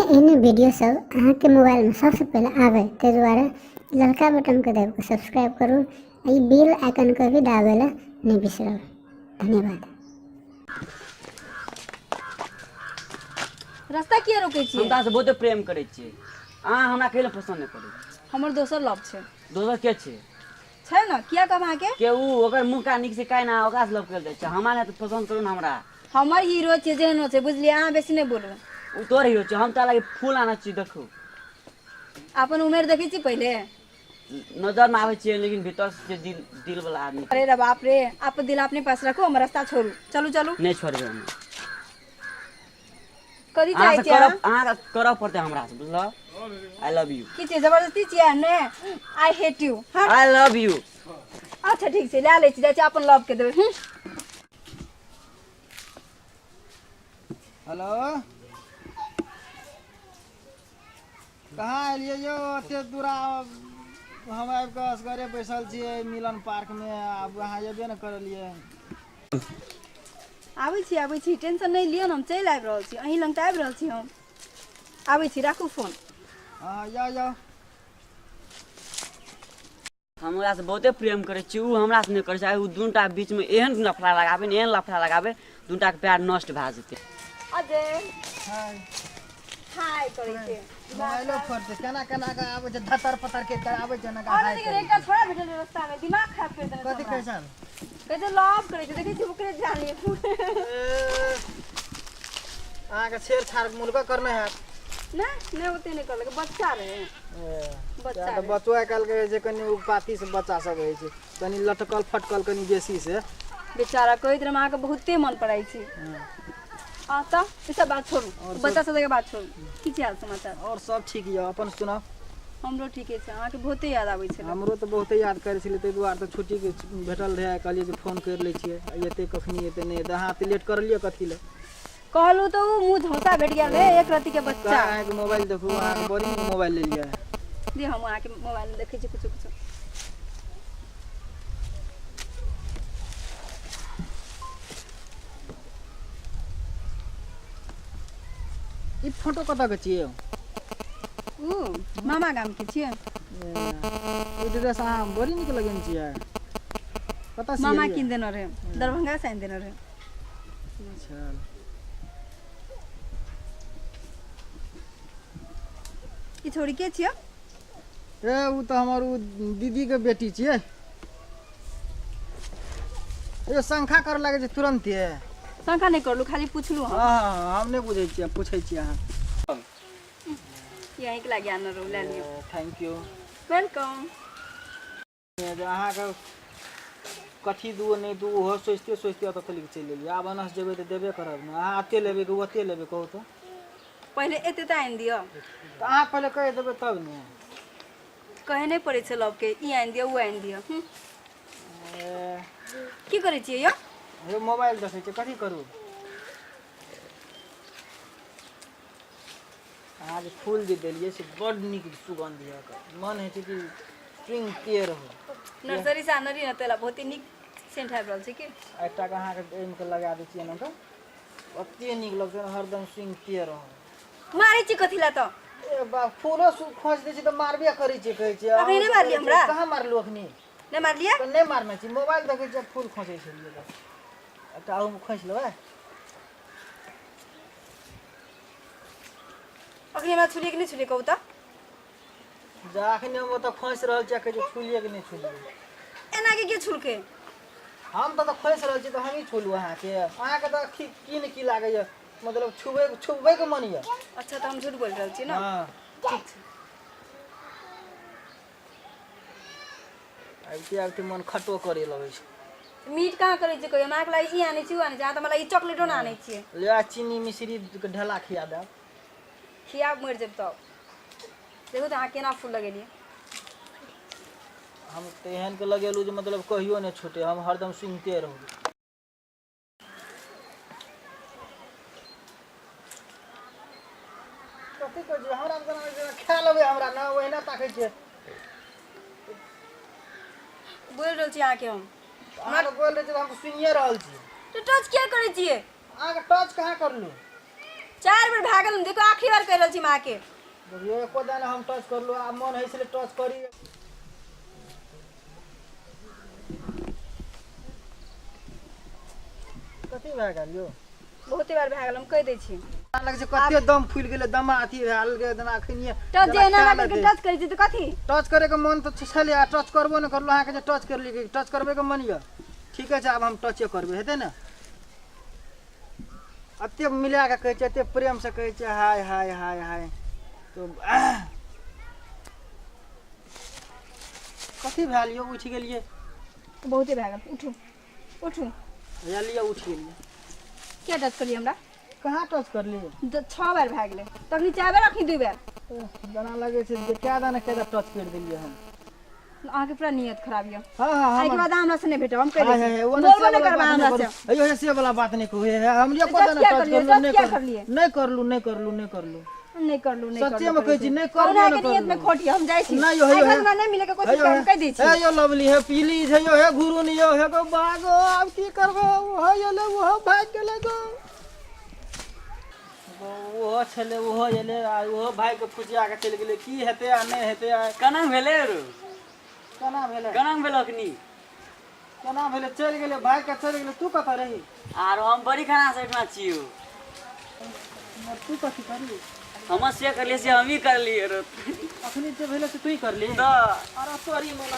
एहने वीडियो सब अहाँके मोबाइलमे सबसँ पहिले आबै, ताहि दुआरे ललका बटनके दाबि कऽ सब्सक्राइब करू आ ई बेल आइकनके भी दाबै लए नहि बिसरब। धन्यवाद। रास्ता किया रोकै छियै? हम तोरा से बहुते प्रेम करै छियै, अहाँ हमरा कैले पसंद नहि करै? हमर दोसर लव छै। दोसर के छै? छै ने, किया कहब अहाँके? के ऊ? ओकर मुँह का नीक से काहे ना ओकरा से लव कयल जाइ छै? हमरा नहि तऽ पसंद करू ने हमरा। हमर हीरो छै, जेहनो छै, बुझलियै? अहाँ बेसी नहि बोलू। ऊ तोहर हीरो छै, हम तोरा लागी फूल आनै छी, देखू। अपन उमेर देखै छी पहिले? नजर में आबै छियै लेकिन भीतर से दिल दिल वाला आदमी। अरे रे बाप रे, आप दिल अपने पास रखो, हमर रास्ता छोड़ू, चलू चलू। नहि छोड़बै हम। कथी अहाँ चाहै से छियै? करब, अहाँ करऽ पड़तै हमरा से, बुझलऽ? I love you. की छै, जबरदस्ती छियै ने? I hate you. हाँ, I love you. अच्छा ठीक छै, लए लै छी, जाइ छी अपन लव के देबै। हूँ। हेलो, कहाँ एलियै यौ? एते दूरा हम आबि कऽ असगरे बैसल छियै मिलन पार्कमे, आब अहाँ एबे ने करलियै। आबै छी, आबै छी, टेंशन नहि लिअ ने, हम चलि आबि रहल छी, अहीं लग तऽ आबि रहल छी हम। आबै छी, राखू फोन। हँ, जाउ जाउ। हम ओकरासँ बहुते प्रेम करै छी, ओ हमरासँ नहि करै छै। ओ दुनूटा बीचमे एहन लफड़ा लगाबै ने, एहन लफड़ा लगाबै, दुनूटाके प्यार नष्ट भए जेतै। अजय। हाय। हाय करै छै, मोबाइलो फोड़तै। केना केना के आबै छै, धतर पतर के आबै छै, एना और हाय देखियौ, करै एकटा छै। छोड़ा भेटल रहै रास्तामे, दिमाग खराब करि देने छै कथी हमरा। कहै छल? कहै छै लव करै छै, देखै छी ओकरे जान लिअ। अहाँके छेड़छाड़ मुलका करने हैत। नहि नहि, ओते नहि करलकै, बच्चा रहै। बच्चा तऽ रहै। बच्चो आइ काल्हिके होइ छै कनि उपाती से, बच्चा सब होइ छै कनि लटकल फटकल कनि बेसी से। बेचारा कहैत रहै, हम अहाँके बहुते मन पड़ै छी। आ तऽ ई सब बात छोड़ू, बच्चा सबके बात छोड़ू, की छै हाल समाचार? आओर सब ठीक यऽ, अपन सुनाउ। हमरो ठीके छै, अहाँके बहुते याद आबै छलै। हमरो तऽ बहुते याद करै छलै, ताहि दुआरे तऽ छुट्टी भेटल रहै, कहलियै जे फोन करि लै छियै, एतै कखनी एतै, नहि एतै। अहाँ एते लेट करलियै कथी लए? कहलहुँ तऽ ओ मुँह झौसा भेट गेल रहै एक रत्ती के बच्चा। अहाँके मोबाइल देखू, अहाँके बड़ी नीक मोबाइल लेलियै। दे, हम अहाँके मोबाइल में देखै छी कुछो कुछो। ई फोटो कतऽ के छियै? ऊ मामा गाम के छियै। ई ड्रेस अहाँ बड़ी नीक लगेने छियै, कतऽ मामा सिएलियै? कीन देने रहै, दरभंगा से आनि देने रहै। अच्छा, ई छोड़ी के छियै? ए, ओ तऽ हमर ओ दीदीके बेटी छियै। ए, शंखा करऽ लागै छै तुरन्ते। शंका नहि करलू, खाली पुछलू हम। हँ हँ, हम नहि बुझै छियै, पूछै छियै अहाँ। ई अहीँके लागि आनल रहू, लए लियौ। Thank you. Welcome. जे अहाँके कथी दू नहि दू, ओहो सोचिते सोचिते ओतऽ तलिक चलि एलियै। आब एनऽसँ जेबै तऽ देबे करब ने। अहाँ एते लेबै कि ओते लेबै, कहू तऽ? पहिले एते तऽ आनि दिअ। तऽ अहाँ पहिले कहि देबै तब ने। कहै नहि पड़ै छै लोकके, ई आनि दिअ, ओ आनि दिअ। हूँ। ए, की करै छियै यौ? हे, मोबाइल देखै छियै, कथी करू? अहाँ जे फूल जे देलियै से बड्ड नीक सुगन्ध यऽ एकर, मन होइ छै कि सुनिते रहू। नर्सरी से आनलियै ने, ताहि लए बहुते नीक सेंट आबि रहल छै की। एकटाके अहाँके एहिमे के लगा दै छियै एना कऽ, ओते नीक लगतै ने, हरदम सुनिते रहू। मारै छी कथी लए तऽ? ए बा, फूलो खोंच दै छी तऽ मारबे करै छियै, कहै छियै। अखनी नहि मारलियै हमरा? कहाँ मारलू अखनी? नहि मारलियै? तऽ नहि मारने छी, मोबाइल देखै छियै, फूल खोंचै छलियै। तऽ एकटा अहूमे खोंचि लेबै। अखनी हमरा छुलियै कि नहि छुलियै, कहू तऽ? जा, अखनी हम ओतऽ खोंसि रहल छियै, कहै छै छुलियै कि नहि छुलियै। एना के के छुलकै? हम तऽ खोंसि रहल छी तऽ हमही छुलू अहाँके? अहाँके तऽ की ने की लागैए, मतलब छुबै छुबैके मन यऽ। अच्छा, तऽ हम झूठ बोलि रहल छी ने? हँ। ठीक छै। आबिते आबिते मन खटो करे लगै छै। मीट कहाँ करै छियै कहियो? हम अहाँके लागि ई आनै छी, ओ आनै छी, अहाँ तऽ हमरा ई चॉकलेटो नहि आनै छियै। ले आ, चीनी मिश्री के ढेला खिया देब। खियाब, मरि जायब तब। देखू तऽ अहाँ केना फूल लगेलियै। हम तऽ एहन के लगेलहुँ जे मतलब कहियो नहि छूटे, हम हरदम सुनिते रहू। कथी कहै छियै? हमरा जेना जेना खा लेबै हमरा ने, ओहिना ताकै छियै। बोलि रहल छी अहाँके हम। अहाँ तऽ बोलि रहल छी, हम तऽ सुनिए रहल छी। तऽ टच किया करै छियै? अहाँके टच कहाँ करलहुँ? चारि बेर भए गेल, देखो आखिरी बार कहि रहल छी हम अहाँके। देखियौ, एको दाना हम टच करलहुँ, आब मन होइ छलै टच करी। कथी भए गेल यौ? बहुते बार भए गेल, हम कहि दै छी। लगै छै कते दम फूलि गेलै, दमा अथी भए गेलै जेना अखनिये। टच जे एना एना करके टच करै छी तऽ कथी? टच करे के मन तऽ छलै, आ टच करबो नहि करलहुँ। अहाँके जे टच करलियै, टच करबै के मन यऽ? ठीके छै, आब हम टचे करबै, हेतै ने? एते मिला कऽ कहै छै, एते प्रेमसँ कहै छै, हाय हाय हाय हाय। तो कथी भेल यौ, उठि गेलियै? बहुते भए गेल, उठू उठू। हैया लिअ, उठि गेलियै। किया टच करलियै हमरा? कहाँ टच करलियै? 6 बेर भए गेलै, तखनी 4 बेर, अखनी 2 बेर। जेना लगै छै जे कए दाना कए टच करि देलियै हम। अहाँके पूरा नियत खराब यऽ। हँ। एहिके बाद अहाँ हमरा से नहि भेटब, हम कहि दै हाय, छी। हाय, ओ बोलबो नहि करबै हमरा से। अयो, हे से वाला बात नहि कहू। हे हम एको टच दाना किया टच करलियै? करलू टच नहि? किया करलू करलियै? नहि करलू, नहि करलू, नहि करलू। नहि करलू, नहि सच्चे करलू में कहै छी, नहि करलू, अहाँके नहि नियत में करलू। खोट यऽ, हम जाइ छी। नहि यौ, एहि हे घर हमरा नहि मिले के कोशिश हे करब, हम कहि दै छी। हे यौ लवली, हे प्लीज, हे यौ, हे घुरू ने यौ, हे गो बागो, आब की करबो? ओहो एलै, ओहो भागि गेलै गो। ओहो छलै, ओहो एलै आ ओहो भागि के फुसिया के चलि गेलै। की हेतै आ नहि हेतै आ? केना भेलै रो? केना भेलै? केना भेलै अखनी? केना भेलै? चलि गेलै, भागि के चलि गेलै। तू कतऽ रही? आर हम बड़ी खाना से एहिठमा छियौ। तू कथी करली? हम से करलियै से हमही करलियै रो। अखनी जे भेलै से तू ही करली? तऽ अरे तोरी मोला।